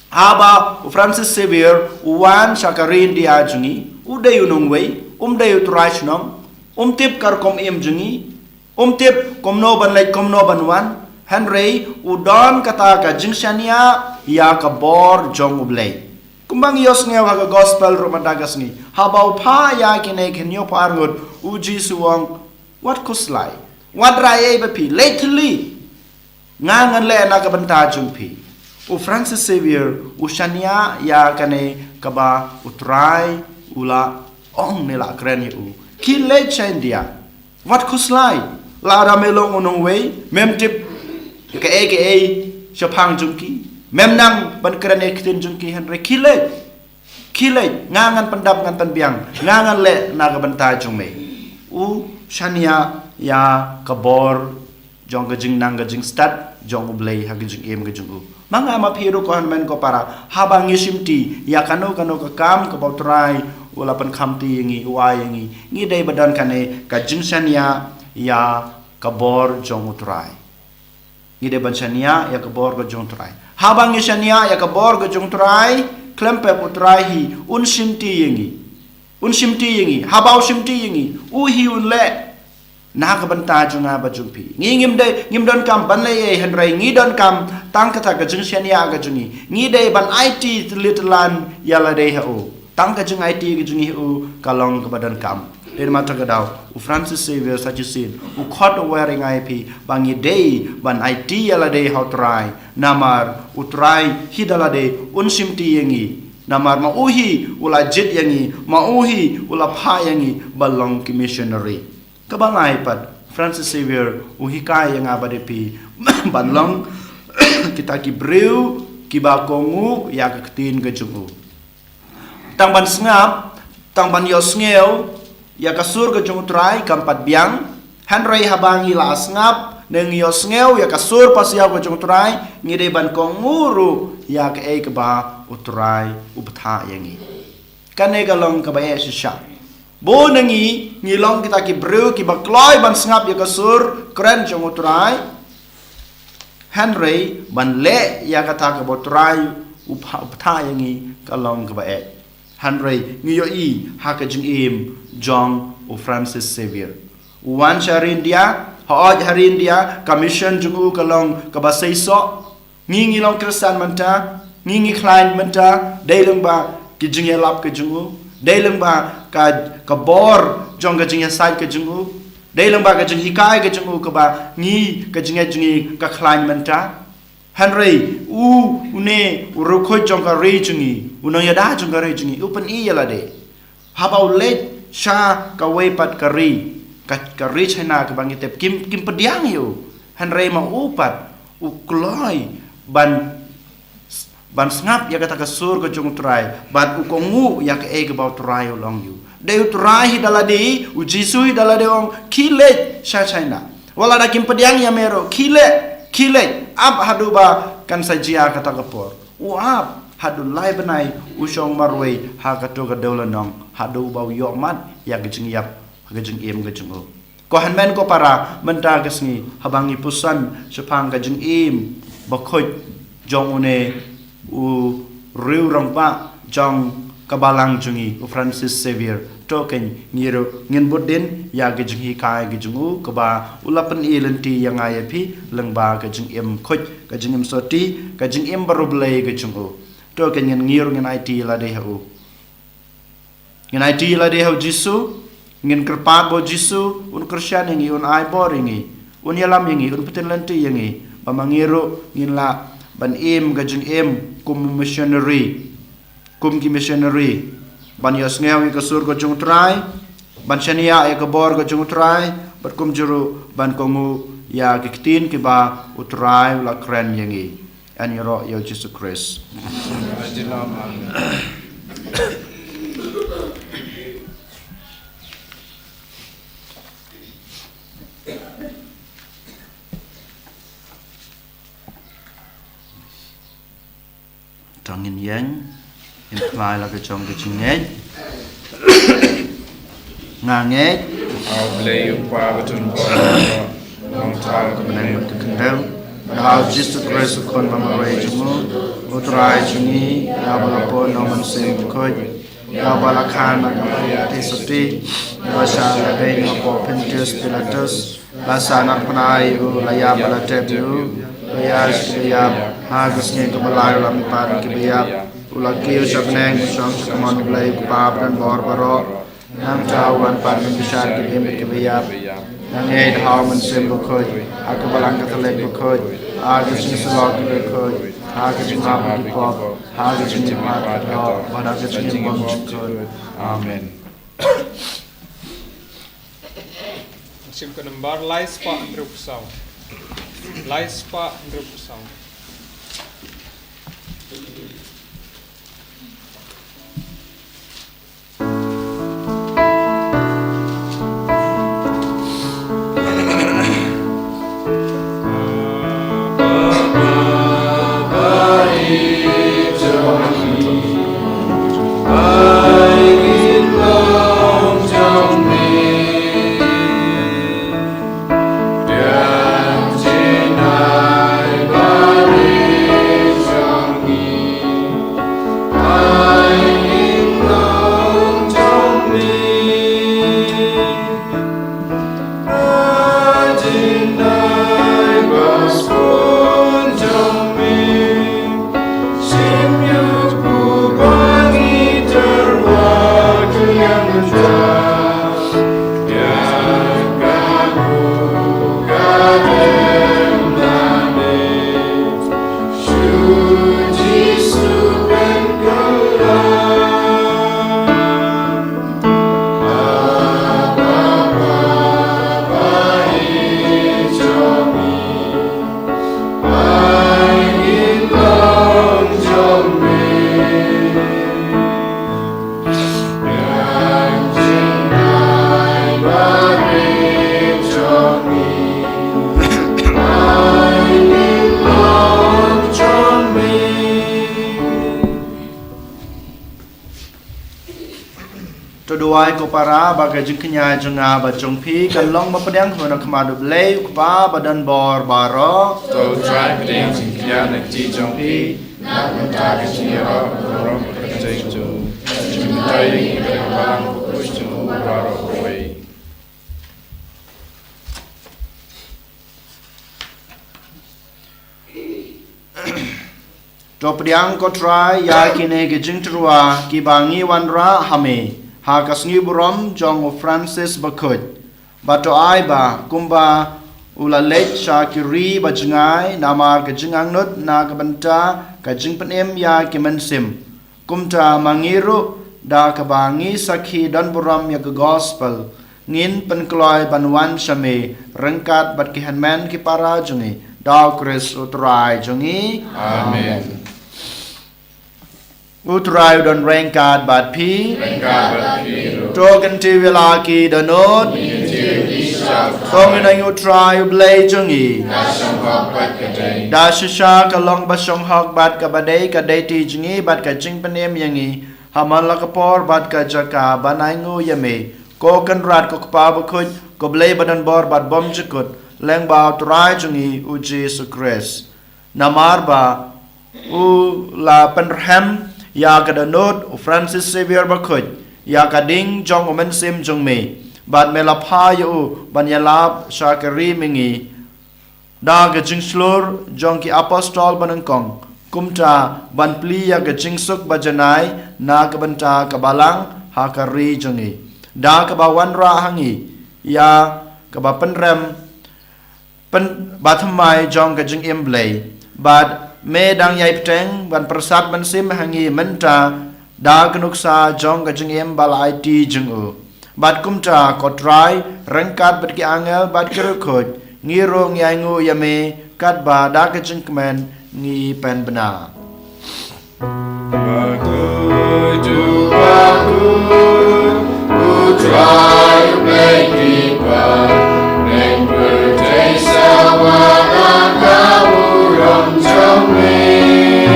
haba u Francis Xavier u wan sha ka ri India jong ngi, u dei u nongwei, um dei u trai shnong, um tip ka rukom im jong ngi, um tip kumno ban leit, kumno ban wan, hynrei u don kata ka jingshaniah ïa ka bor jong U Blei. Kumba ngi ïohsngew ha ka gospel ruh mynta ka sngi, haba u phah ïa kine ki hynñiewphew ar ngut, u Jisu u ong, wat khuslai, wat rai ei ba phi, leit thylli. Nga ngan leh na ka bynta jong phi. U Francis Xavier u shaniah ïa kane kaba u Trai u la ong ne la kren ïa u. Khie leit sha India. Wat khuslai. Lada me long u nongwei, mem tip kaei kaei shaphang jong ki, mem nang ban kren ïa ka ktien jong ki, hynrei khie leit. Khie leit, nga ngan pyndap, ngan pynbiang, nga ngan leh na ka bynta jong me. U shaniah ïa ka bor jong ka jingnang, ka jingstad jong U Blei ha ka jingim ka jong u. Ma nga ma phi ruh, ko hynmen ko para, haba ngi shimti ïa kano kano ka kam kaba u Trai u la pynkhamti ïa ngi, u ai ïa ngi, ngi dei ba don kane ka jingshaniah ïa ka bor jong u Trai. Ngi dei ban shaniah ïa ka bor ka jong u Trai. Haba ngi shaniah ïa ka bor ka jong u Trai, khlem pep u Trai hi un shimti ïa ngi. Un shimti ïa ngi. Haba u shimti ïa ngi, u hi un leh na ka bynta jong nga bad jong phi. Ngi ngim dei, ngim donkam ban leh ei, hynrei ngi donkam tang kata ka jingshaniah ka jong ngi. Ngi dei ban aiti tylli tyllan ïa lade ha u. Tang ka jingaiti ka jong ngi ha u ka long kaba donkam. Dei namar kata ka daw u Francis Xavier sa shisien u khot u wer ïa nga ïa phi ba ngi dei ban aiti ïa lade ha u Trai. Namar u Trai hi da lade un shimti ïa ngi. Namar ma u hi u la jied ïa ngi, ma u hi u la phah ïa ngi ban long ki missionary. Kaba lai pat, Francis Xavier u hikai ïa nga bad ïa phi ban long kita ki briew kiba kohnguh ïa ka ktien ka jong u. Tang ban sngap, tang ban ïohsngew ïa ka sur ka jong u Trai kam pat biang, hynrei haba ngi la sngap ne ngi ïohsngew ïa ka sur pasiaw ka jong u Trai, ngi dei ban kohnguh ruh ïa kaei kaba u Trai u bthah ïa ngi. Kane ka long kaba eh shisha. Bun na ngi, ngi long kita ki briew kiba kloi ban sngap ïa ka sur kren jong u Trai, hynrei ban leh ïa kata kaba u Trai u bthah ïa ngi ka long kaba eh. Hynrei ngi ïohi ha ka jingim jong u Francis Xavier. U wan sha ri India, hooid ha ri India ka mission jong u ka long kaba seisoh. Ngi ngi long Khristan mynta, ngi ngi khlaiñ mynta, dei lyngba ki jingïalap ka jong u, dei lyngba ka, ka bor jong ka jingïasaid ka jong u, dei lyngba ka jinghikai ka jong u kaba ngi, ka jingngeit jong ngi ka khlaiñ mynta. Hynrei u, une u riewkhuid jong ka ri jong ngi, u nongïada jong ka ri jong ngi, u pyni ïa lade. Haba u leit sha kawei pat ka ri, ka, ka ri China kaba ngi tip kim, kim pdiang ïa u. Hynrei ma u pat u kloi ban, ban sngap ïa kata ka sur ka jong u Trai, bad u kohnguh ïa kaei kaba u Trai u la ong ïa u. Dei u Trai hi da lade, u Jisu hi da lade u ong, khie leit sha China. Wat lada kim pdiang ïa me ruh, khie leit, khie leit, ap haduh ba kan sa jia kata ka por. U ap haduh lai bnai, u shong marwei ha kato ka dewlynnong haduh ba u ïohmad ïa ka jingïap ha ka jingim ka jong u. Ko hynmen ko para, mynta ka sngi haba ngi puson shaphang ka jingim bakhuid jong une u riewrangbah jong ka balang jong ngi, u Francis Xavier, to kein ngi ruh ngin bud dien ïa ka jinghikai ka jong u kaba u la pyni lynti ïa nga ïa phi lyngba ka jingim khuid, ka jingim soti, ka jingim bariewblei ka jong u. To kein ngin, ngi ruh ngin aiti ïa lade ha u. Ngin aiti ïa lade ha u Jisu, ngin kyrpad ba u Jisu un kyrshan ïa ngi, un ai bor ïa ngi, un ïalam ïa ngi, un pyntip lynti ïa ngi, ba ma ngi ruh ngin lah ban im ka jingim kum missionary, kum ki missionary, ban ïohsngew ïa ka sur ka jong u Trai, ban shaniah ïa ka bor ka jong u Trai, bad kumjuh ruh ban kohnguh ïa ki ktien kiba u Trai u la kren ïa ngi. Ngan ïaroh ïa u Jisu Khrist. To ngin ïeng, ngin khlaiñ la ka jong ka jingngeit. Nga ngeit ha U Blei U Kpa badonbor, nongthaw ha ka bneng bad ka khyndew, bad ha U Jisu Khrist U Khun ba marwei jong U, U Trai jong ngi, ïa uba la pun na U Mynsiem Bakhuid, ïa uba la kha na ka Mari Theisotti, ïa uba shah ïadei na ka pop Pontius Pilatus, la sah natphna ïa u, la ïap bad la tep ïa u, la ïaid sha kiba ïap, ha ka sngi kaba lai u la mihpat na kiba ïap, u la kiew sha bneng, u shong sha ka mon U Blei U Kpa badonbor baroh. Nangta u wan pat ban bishar kiba im bad kiba ïap. Nga ngeit ha U Mynsiem Bakhuid, ha ka Balang Katholik bakhuid, ha ka jingïasyllok bakhuid, ha ka jingmap ki pop, ha ka jingmap ki pop, bad ha ka jingim bymjukut. Amen. Shim ka nambar lai spah hynriewphew saw. Lai spah hynriewphew saw. To duwai ko para ba ka jingkñia jong nga bad jong phi kan long ba pdiang ha khmat U Blei U Kpa badonbor baroh. To U Trai pdiang jingkñia na ka kti jong phi, na ka bynta ka jingïaroh burom ka jong u, ka jingmyntoi ïa ka balang bakhuid jong u baroh kawei. To pdiang ko Trai ïa kine ki jingtyrwa kiba ngi wanrah ha me ha ka sngi burom jong u Francis bakhuid. Bad to ai ba kumba u la leit sha ki ri ba jngai namar ka jingangnud na ka bynta ka jingpynim ïa ki mynsiem, kumta ma ngi ruh da kaba ngi sakhi don burom ïa ka gospel, ngin pynkloi ban wan sha me ryngkat bad ki hynmen ki para jong ngi, da U Khrist U Trai jong ngi. Amen. U Trai u don ryngkat bad phi. Ryngkat bad phi ruh. To kyntiew ïa la ki dohnud. Kyntiew ïa ki sha. To ngin ai ïa U Trai U Blei jong ngi. Ka shong hok bad ka dei. Da shisha ka long ba shong hok bad kaba dei, ka dei ti jong ngi bad ka jingpynim ïa ngi ha man la ka por bad ka jaka ban ai nguh ïa me, ko Kynrad, ko Kpa bakhuid, ko Blei badonbor bad bymjukut, lyngba U Trai jong ngi U Jisu Khrist. Namar ba u la pynrhem ïa ka dohnud u Francis Xavier bakhuid ïa ka ding jong u mynsiem jong me, bad me la phah ïa u ban ïalap sha ka ri mihngi da ka jingshlur jong ki apostol banyngkong, kumta ban plie ïa ka jingsuk bajanai na ka bynta ka balang ha ka ri jong ngi, da kaba wanrah ha ngi ïa kaba pynrem pyn-, ba thymmai jong ka jingim Blei. Bad me dang ïai bteng ban pyrsad mynsiem ha ngi mynta da ka nuksa jong ka jingim ba la aiti jong u. Bad kumta ko Trai, ryngkat bad ki angel bad ki riewkhuid, ngi ruh ngi ai nguh ïa me katba da ka jingkmen Ngi pynbna. Bakhuid, bakhuid, U Trai U Blei kiba neng pyrthei sawa ka burom jong me.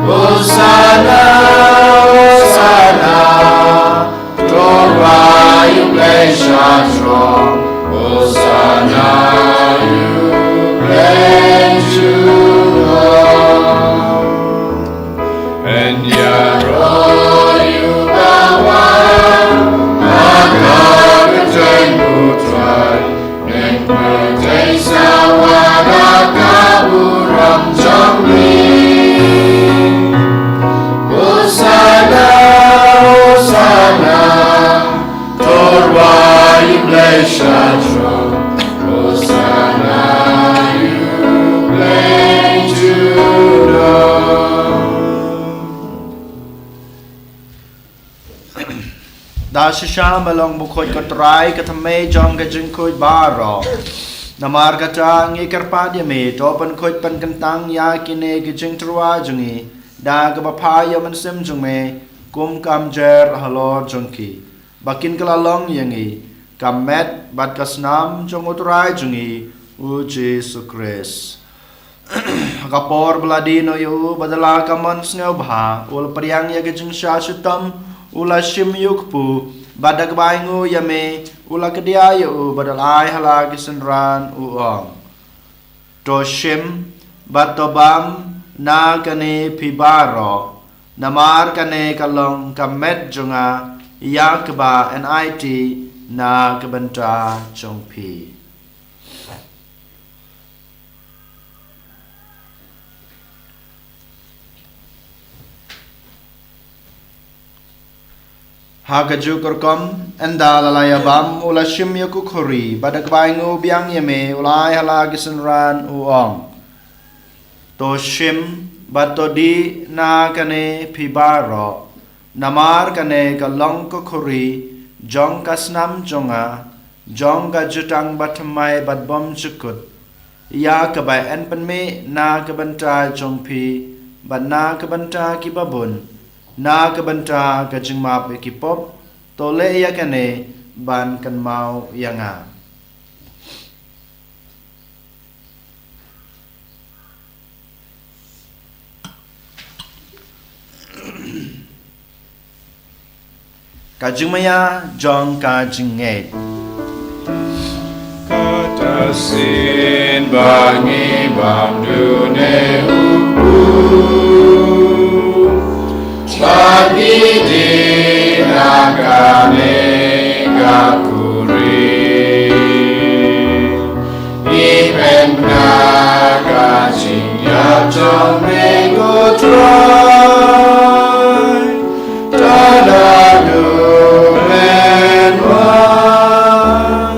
Hosanna, Hosanna, to Trai U Blei sha throne. Hosanna, U Blei jong ngi. Pynïaroh ïa u bawan ha ka kyrteng U Trai. Neng pyrthei sawa ka burom jong me. Hosanna, Hosanna, to Trai U Blei sha throne. Hosanna, U Blei jong ngi. Da shisha me long bakhuid ko Trai, ka thymmei jong ka jingkhuid baroh. Namar kata ngi kyrpad ïa me, to pynkhuid pynkyntang ïa kine ki jingtyrwa jong ngi da kaba phah ïa u Mynsiem jong me, kum ka mjer halor jong ki, ba kin kylla long ïa ngi ka met bad ka snam jong U Trai jong ngi U Jisu Khrist. Ha ka por ba la die noh ïa u, bad da la ka mon sngewbha u la pdiang ïa ka jingshah shitom, u la shim ïa u kpu, bad da kaba ainguh ïa me u la kdiah ïa u, bad da la ai ha la ki synran, u ong: To shim bad to bam na kane phi baroh, namar kane ka long ka met jong nga, ïa kaba yn aiti na ka bynta jong phi. Ha kajuh ka rukom, ynda la la ïa bam, u la shim ïa ka khuri, bad da kaba ainguh biang ïa me u la ai ha la ki synran, u ong: To shim bad to dih na kane phi baroh, namar kane ka long ka khuri jong ka snam jong nga, jong ka jutang bathymmai bad bymjukut, ïa kaba yn pynmih na ka bynta jong phi bad na ka bynta kiba bun, na ka bynta ka jingmap ïa ki pop. To leh ïa kane ban kynmaw ïa nga. Ka jingmaïa jong ka jingngeit. Kata shisien ba ngi bam dune u kpu, ba ngi dih na kane ka khuri. Ngi pynbna ka jingïap jong me ko Trai, tang haduh phin wan.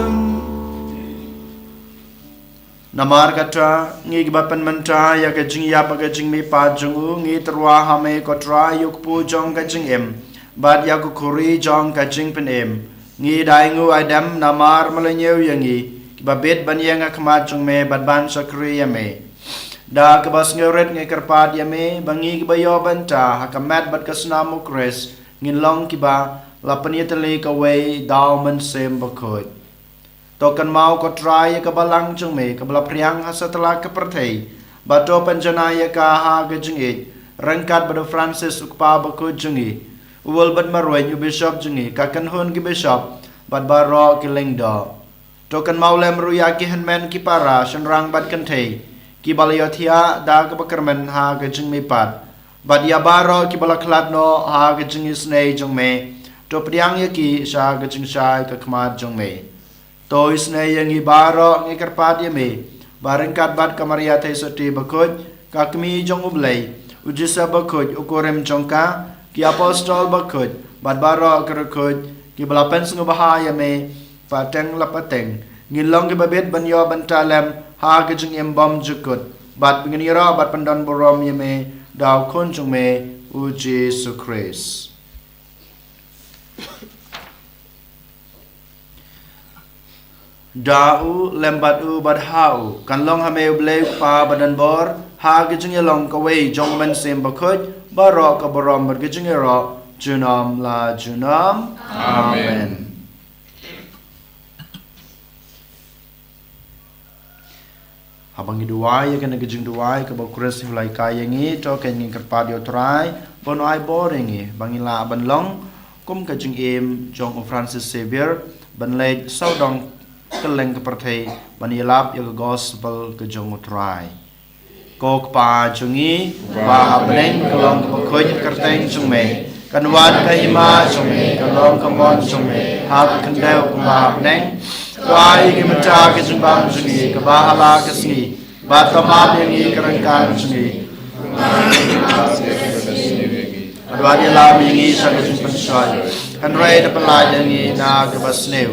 Namar kata, ngi kiba pynmynta ïa ka jingïap bad ka jingmihpat jong u, ngi tyrwa ha me ko Trai ïa u kpu jong ka jingim bad ïa ka khuri jong ka jingpynim. Ngi da ainguh aidem namar me la ñiew ïa ngi kiba bit ban ïeng ha khmat jong me bad ban shakri ïa me. Da kaba sngewrit ngi kyrpad ïa me ba ngi kiba ïoh bynta ha ka met bad ka snam u Khrist ngin long kiba la pynïatylli kawei da u Mynsiem Bakhuid. To kynmaw ko Trai ïa ka balang jong me kaba la phriang ha satlak ka pyrthei, bad to pynjanai ïa ka ha ka jingïeit ryngkat bad u Francis u kpa bakhuid jong ngi, u Wilbert marwei u bishop jong ngi, ka kynhun ki bishop bad baroh ki lyngdoh. To kynmaw lem ruh ïa ki hynmen ki para shynrang bad kynthei kiba la ïohthiah da kaba kyrmen ha ka jingmihpat, bad ïa baroh kiba la khlad noh ha ka jingisynei jong me. To pdiang ïa ki sha ka jingshai ka khmat jong me. To isynei ïa ngi baroh ngi kyrpad ïa me ba ryngkat bad ka Maria Theisotti bakhuid, ka Kmie jong u Blei, u Joseph bakhuid u kurim jong ka, ki apostol bakhuid bad baroh ki riewkhuid kiba la pynsngewbha ïa me pateng la pateng, ngin long kiba bit ban ïoh bynta lem ha ka jingim bymjukut, bad ba ngin ïaroh bad pyndonburom ïa me da u Khun jong me u Jisu Khrist. Da u, lem bad u, bad ha u, kan long ha me u Blei u Kpa badonbor, ha ka jingïalong kawei jong u Mynsiem Bakhuid, baroh ka burom bad ka jingïaroh, junom la junom. Amen. Amen. Haba ngi duwai ïa kane ka jingduwai kaba u Khrist u la hikai ïa ngi, to ngin kyrpad ïa u Trai ban ai bor ïa ngi ba ngin lah ban long kum ka jingim jong u Francis Xavier, ban leit sawdong kylleng ka pyrthei ban ïalap ïa ka gospel ka jong u Trai. Ko Kpa jong ngi, uba ha bneng, ka long kaba khuid ka kyrteng jong me. Kan wan ka hima jong me, kan long ka mon jong me, ha ka khyndew kumba ha bneng. To ai ïa ngi mynta ka jingbam jong ngi kaba ha la ka sngi, bad to map ïa ngi ki ryngkang jong ngi, bad wat ïalam ïa ngi sha ka jingpynshoi, hynrei to pynlait ïa ngi na kaba sniew.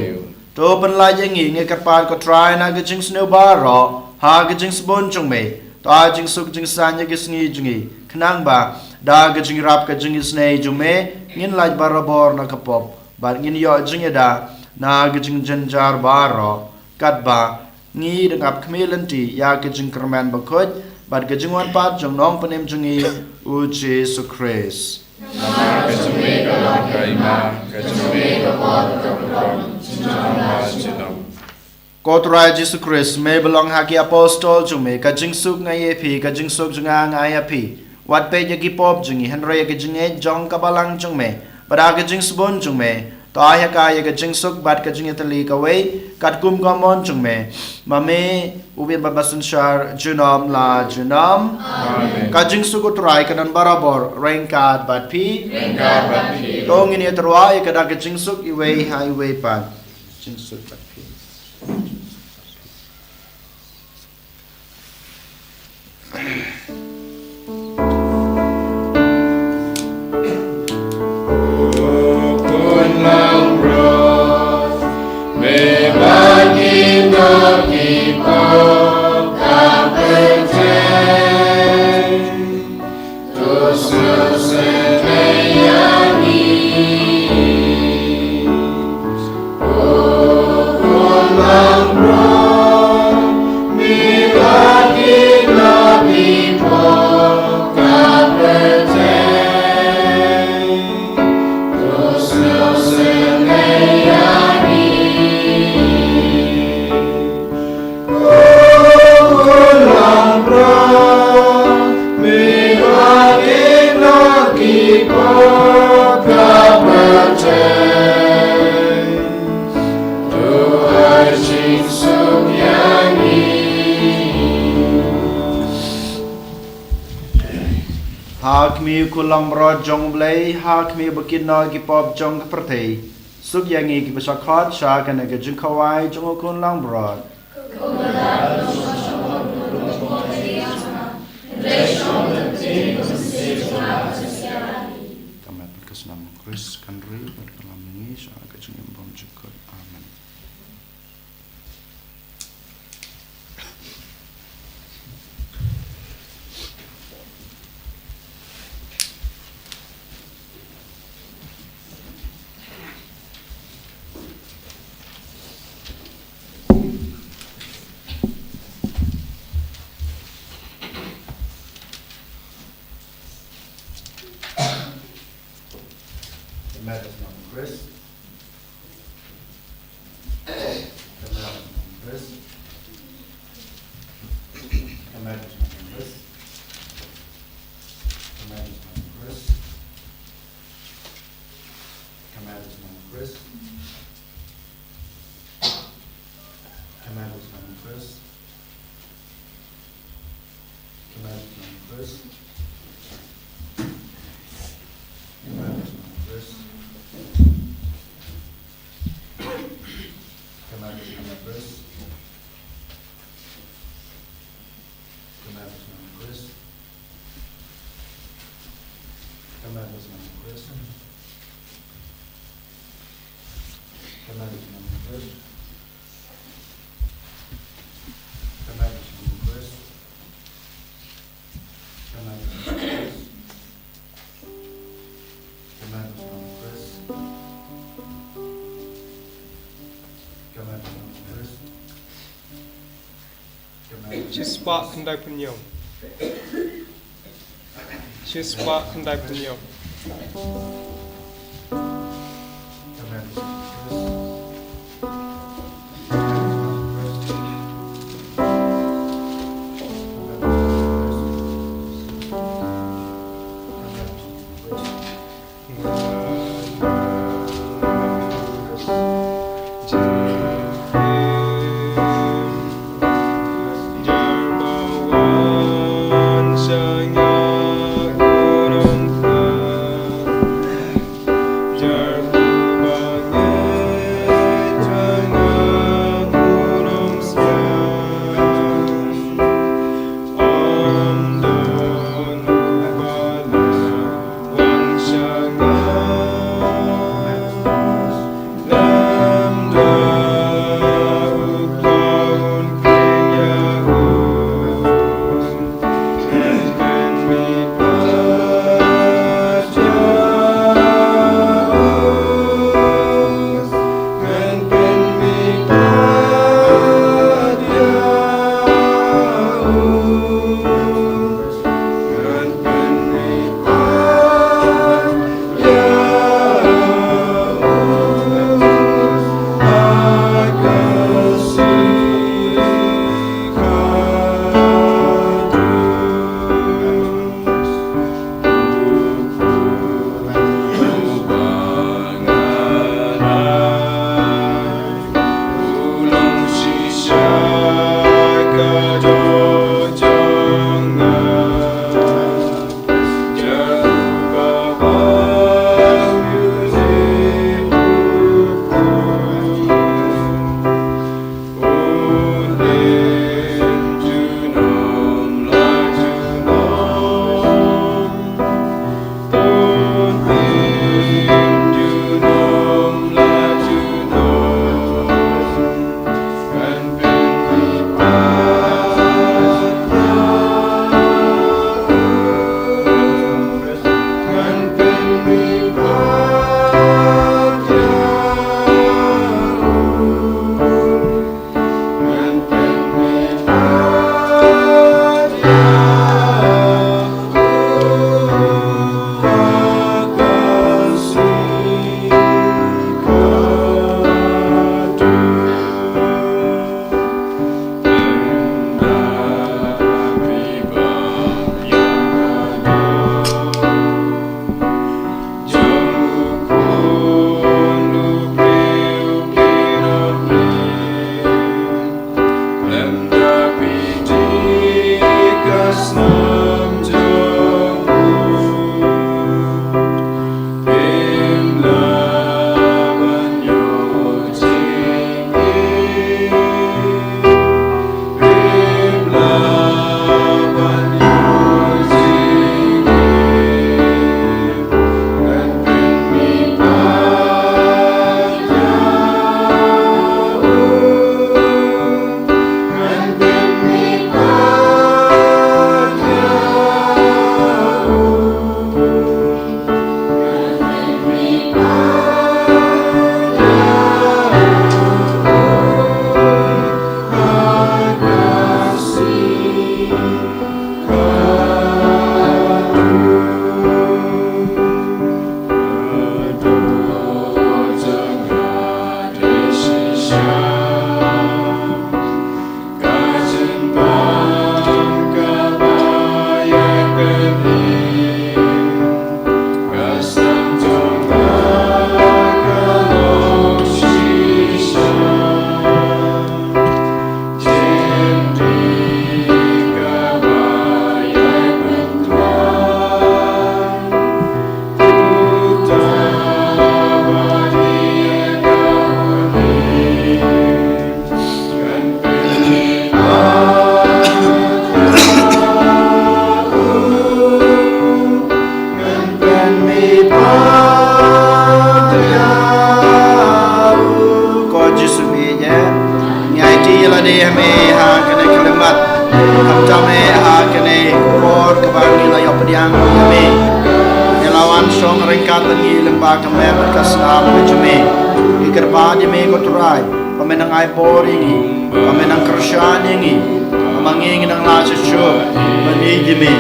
To pynlait ïa ngi, ngi kyrpad ko Trai, na ka jingsniew baroh, ha ka jingsbun jong me. To ai jingsuk jingsaiñ ïa ka sngi jong ngi, khnang ba da ka jingïarap ka jingisynei jong me, ngin lait barabor na ka pop, bad ngin ïoh jingïada na ka jingjynjar baroh, katba ngi dang ap khmih lynti ïa ka jingkyrmen bakhuid bad ka jingwan pat jong u Nongpynim jong ngi, u Jisu Khrist. Namar ka jong me ka long ka hima, ka jong me ka bor, ka burom, junom la junom. Ko Trai Jisu Khrist, me ba ong ha ki apostol jong me, ka jingsuk nga ai ïa phi, ka jingsuk jong nga nga ai ïa phi. Wat peit ïa ki pop jong ngi, hynrei ïa ka jingngeit jong ka balang jong me. Bad ha ka jingsbun jong me, to ai ha ka ïa ka jingsuk bad ka jingïatylli kawei, katkum ka mon jong me, ma me u Blei ba synshar, junom la junom. Amen. Ka jingsuk u Trai kan don barabor ryngkat bad phi. Ryngkat bad phi. To ngin ïatyrwa ïa ka da ka jingsuk iwei ha iwei pat. Jingsuk bad phi. Ha khmih u khun langbrot jong u Blei, ha khmih ba kit noh ki pop jong ka pyrthei, suk ïa ngi kiba shah khot sha kane ka jingkhawai jong u khun langbrot. Ka met bad ka snam u Khrist kan ri bad kan lam ïa ngi sha ka jingim bymjukut. Amen. Ka met bad ka snam u Khrist. Ka met bad ka snam u Khrist. Ka met bad ka snam u Khrist. Ka met bad ka snam u Khrist. Ka met bad ka snam u Khrist. Ka met bad ka snam u Khrist. Ka met bad ka snam u Khrist. Ka met bad ka snam u Khrist. Ka met bad ka snam u Khrist. Ka met bad ka snam u Khrist. Ka met bad ka snam u Khrist. Ka met bad ka snam u Khrist. Ka met bad ka snam u Khrist. Ka met bad ka snam u Khrist. Ka met bad ka snam u Khrist. Ka met bad ka snam u Khrist. Shispah khyndai phew hynñiew. Shispah khyndai phew hynñiew. Ko Jisu, ngi ïa ngi aiti ïa lade ha me ha kane ka lymbat. Khamtam eh ha kane ka por kaba ngi la ïoh pdiang ïa me. Ngi la wan shong ryngkat bad ngi lyngba ka met bad ka snam ka jong me. Ngi kyrpad ïa me ko Trai, ba me nang ai bor ïa ngi, ba me nang kyrshan ïa ngi, ba Ma ngi ngi nang lah shuh shuh ban ïeit ïa me.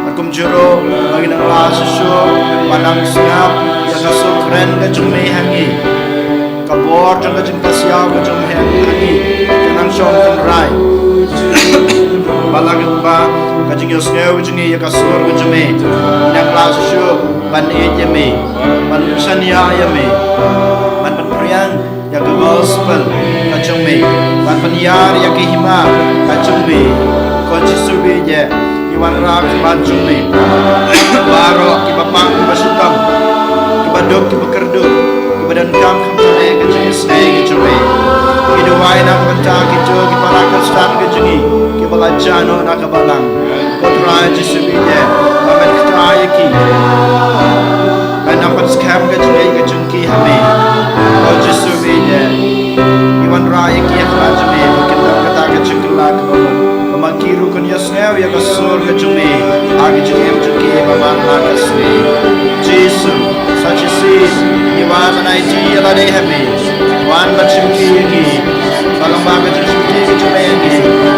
Bad kumjuh ruh ma ngi nang lah shuh shuh ban nang sngap ïa ka sur kren ka jong me ha ngi. Ka bor jong ka jingpynshitom ka jong me ha ngi ka nang shong tynrai. Bad la ka ba ka jingïohsngew ka jong ngi ïa ka sur ka jong me, nang lah shuh shuh ban ïeit ïa me, ban shaniah ïa me, ban pynpriang ïa ka gospel ka jong me, ban pynïar ïa ka hima ka jong me. Ko Jisu, ngi ïeit, ngi wanrah khmat jong me. Baroh kiba pang kiba shitom, kiba duk kiba kyrduh, kiba donkam khamtam ïa ka jingisynei ka jong me. Ngi duwai na ka bynta kito ki para Khristan ka jong ngi kiba la jah noh na ka balang. Ko Trai Jisu, ngi ïeit ba men kyrkhu ïa ki, men nang pynskhem ka jingïeit ka jong ki ha me. Ko Jisu, ngi ïeit, ngi wanrah ïa ki ha khmat jong me ba kin don kata ka jingkylla kaba mut, ba ma ki ruh kin ïohsngew ïa ka sur ka jong me ha ka jingim jong ki ba man la ka sngi. Jisu, sa shisien ngi wan ban aiti ïa lade ha me. Wan ban shimti ïa ngi. Ba lyngba ka jingshimti ka jong me ïa ngi,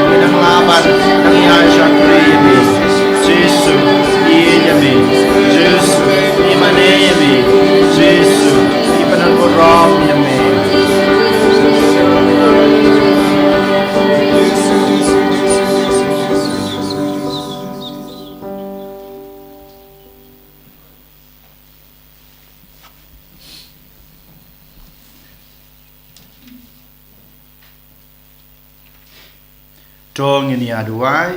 ngi nang lah ban nang ïaid shakri ïa me. Jisu, ngi ïeit ïa me. Jisu, ngi mane ïa me. Jisu, ngi pyndonkam ïa me. To ngin ïa duwai.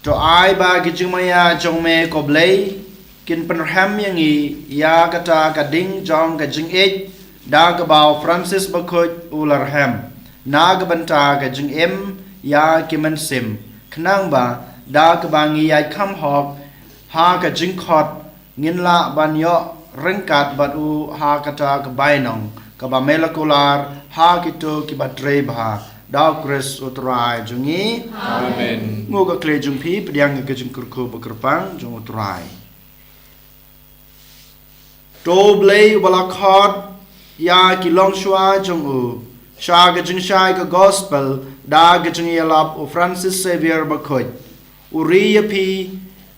To ai ba ki jingmaïa jong me, ko Blei, kin pynrhem ïa ngi ïa kata ka ding jong ka jingïeit, da kaba u Francis Bakhuid u la rhem, na ka bynta ka jingim ïa ki mynsiem, khnang ba da kaba ngi ïaid kham hok ha ka jingkhot, ngin lah ban ïoh ryngkat bad u ha kata ka bainong kaba me la kular ha kito kiba trei bha. Da U Khrist U Trai jong ngi. Amen. Nguh ka khlieh jong phi, pdiang ïa ka jingkyrkhu ba kyrpang jong U Trai. To U Blei uba la khot ïa ki longshuwa jong u sha ka jingshai ka gospel da ka jingïalap u Francis Xavier Bakhuid, u ri ïa phi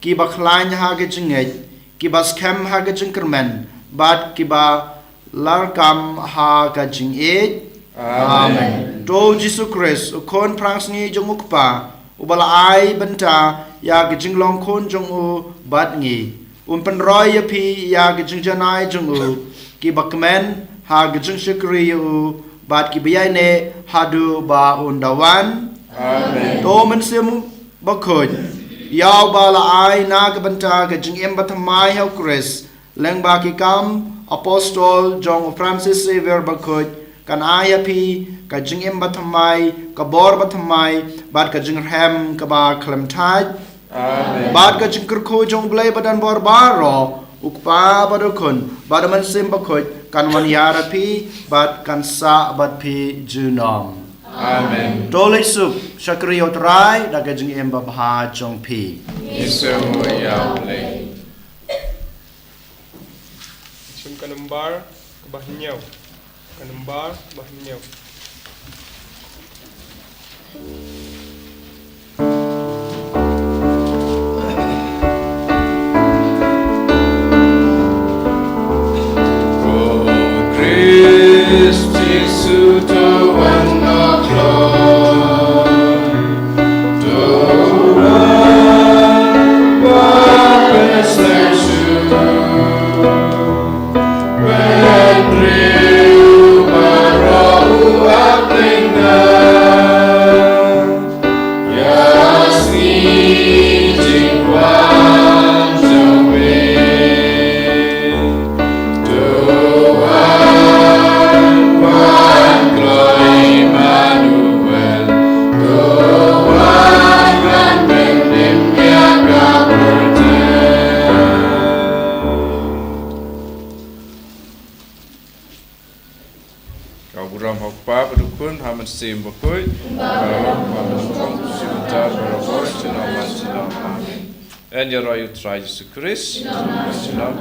kiba khlaiñ ha ka jingngeit, kiba skhem ha ka jingkyrmen, bad kiba larkam ha ka jingïeit. Amen. Amen. To U Jisu Khrist, u Khun phrangsngi jong U Kpa, uba la ai bynta ïa ka jinglong khun jong u bad ngi, un pynroi ïa phi ïa ka jingjanai jong u, kiba kmen ha ka jingshakri ïa u bad kiba ïaineh haduh ba un da wan. Amen. To U Mynsiem Bakhuid, ïa uba la ai na ka bynta ka jingim bathymmai ha U Khrist, lyngba ki kam apostol jong u Francis Xavier Bakhuid, kan ai ïa phi ka jingim bathymmai, ka bor bathymmai, bad ka jingrhem kaba khlem thait. Amen. Bad ka jingkyrkhu jong U Blei badonbor baroh, U Kpa bad U Khun bad U Mynsiem Bakhuid, kan wan ïar ïa phi bad kan sah bad phi junom. Amen. To leit suk shakri ïa U Trai da ka jingim babha jong phi. Ngi sngewnguh ïa U Blei. Shim ka nambar kaba hynñiew. Ka nambar kaba hynñiew. Ko Khrist Jisu, to wan noh kloi, to wan ban pynslem shuh. Briew baroh u ap lyngngoh ïa sngi jingwan jong me. To wan, wan kloi Immanuel, to wan ban pynim ïa ka pyrthei. Ka burom ha U Kpa bad U Khun, ha U Mynsiem Bakhuid. Ka burom ha U Mynsiem Bakhuid, shu bynta barabor, junom la junom. Amen. Yn ïaroh ïa U Trai Jisu Khrist. Junom.